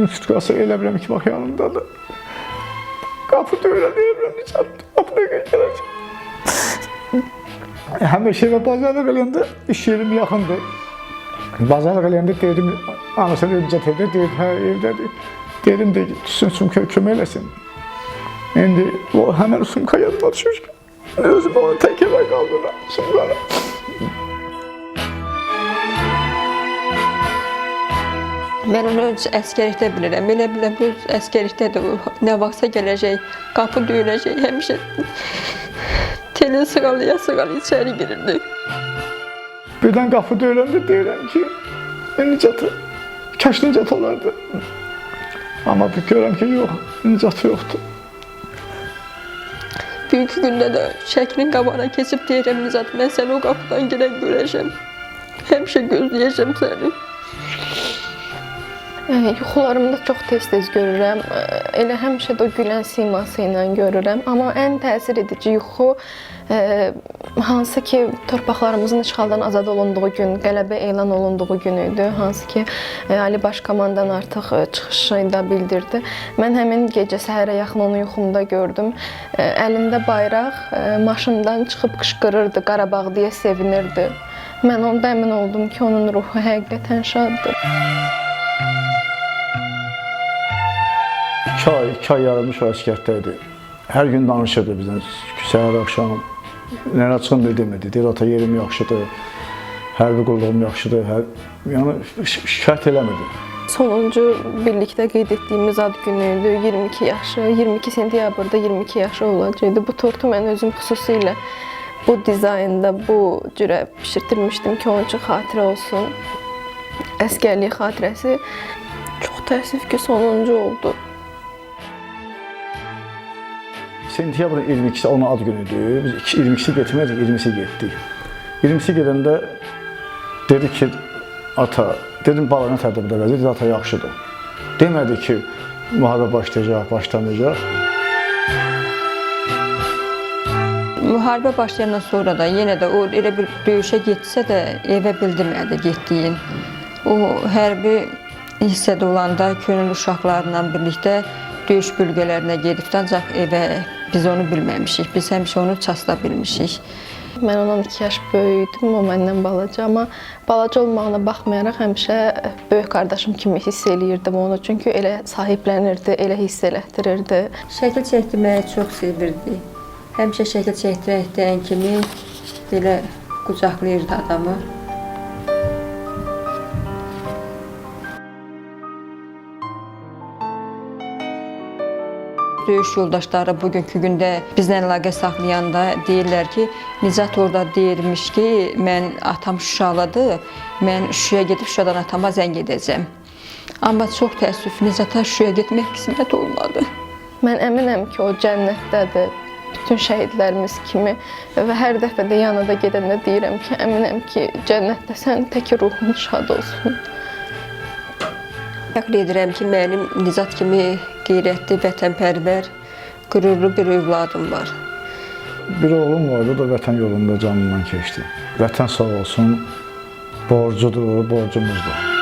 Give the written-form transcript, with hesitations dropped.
Gün tutqası elə biləm ki, bax yanımdadır. Qapı döyülən, elə biləm Nicat qapı nə gələcək. Həmişə evə bazarlıq eləyəndə iş yerim yaxındır. Bazarlıq eləyəndə dedim, anasını Nicat evdə, deyir, hə evdədir. Dedim, de, düşsün sumka kömək eləsin. İndi o həmən sumka yadıma düşür ki, özüm onu tək evə qaldıram sumkanı. Mən onu öz əskərlikdə bilirəm. Elə bilirəm ki, öz əskərlikdədir o. Nə vaxtsa gələcək, qapı döyüləcək, həmişə telin sığalaya sığalaya içəri girirdi. Birdən qapı döyüləndə deyirəm ki, Nicatı, kaş Nicat olardı. Amma bir görürəm ki, yox, Nicat yoxdur. Bugünkü gündə də şəklin qabağına keçib deyirəm Nicat, mən səni o qapıdan girən görəcəm. Həmişə gözləyəcəm səni. Yuxularımda çox tez-tez görürəm. Elə həmişə də o gülən siması ilə görürəm. Amma ən təsir edici yuxu hansı ki torpaqlarımızın işğaldan azad olunduğu gün, qələbə elan olunduğu gün idi. Hansı ki Ali Baş Komandan artıq çıxışı da bildirdi. Mən həmin gecə səhərə yaxın onu yuxumda gördüm. Əlində bayraq, maşından çıxıb qışqırırdı, Qarabağ deyə sevinirdi. Mən onda əmin oldum ki, onun ruhu həqiqətən şaddır. 2 ay, 2 ay yarım o əskərdə idi. Hər gün danışırdı bizdən, səhər, axşam. Nə çıxın bir demirdi. Deyir, ata yerim yaxşıdır, hərbi qulluğum yaxşıdır. Yəni şikayət eləmirdi. Sonuncu birlikdə qeyd etdiyimiz ad günü idi, 22 yaşı, 22 sentyabrda 22 yaşı olacaqdı. Bu tortu mən özüm xüsusilə bu dizaynda, bu cürə bişirtdirmişdim ki, onun üçün xatirə olsun. Əskərlik xatirəsi. Çox təəssüf ki, sonuncu oldu. Sentyabrın 22-si onun ad günüdür. Biz 22-si getmədik, 20-si getdik. 20-si gedəndə dedi ki, ata, dedim bala nə tərdə bu da vəziyyət, dedi ata yaxşıdır. Demədi ki, müharibə başlayacaq, başlamayacaq. Müharibə başlayandan sonra da yenə də o elə bir döyüşə getsə də evə bildirmədi getdiyin. O hərbi hissədə olanda könüllü uşaqlarla birlikdə döyüş bölgələrinə gedibdi, ancaq evə biz onu bilməmişik. Biz həmişə onu çasda bilmişik. Mən ondan 2 yaş böyük idim, o məndən balaca, amma balaca olmağına baxmayaraq həmişə böyük qardaşım kimi hiss eləyirdim onu. Çünki elə sahiblənirdi, elə hiss elətdirirdi. Şəkil çəkdirməyi çox sevirdi. Həmişə şəkil çəkdirək deyən kimi belə qucaqlayırdı adamı. Döyüş yoldaşları bugünkü gündə bizlə əlaqə saxlayanda deyirlər ki, Nicat orada deyirmiş ki, mən atam Şuşalıdır, mən Şuşaya gedib Şuşadan atama zəng edəcəm. Amma çox təəssüf, Nicata Şuşaya getmək qismət olmadı. Mən əminəm ki, o cənnətdədir, bütün şəhidlərimiz kimi və hər dəfə də yanına gedəndə deyirəm ki, əminəm ki, cənnətdəsən, tək ruhun şad olsun. Fəxr edirəm ki, mənim Nicat kimi qeyrətli, vətənpərvər, qürurlu bir övladım var. Bir oğlum vardı, o da vətən yolunda canından keçdi. Vətən sağ olsun, borcudur, borcumuzdur.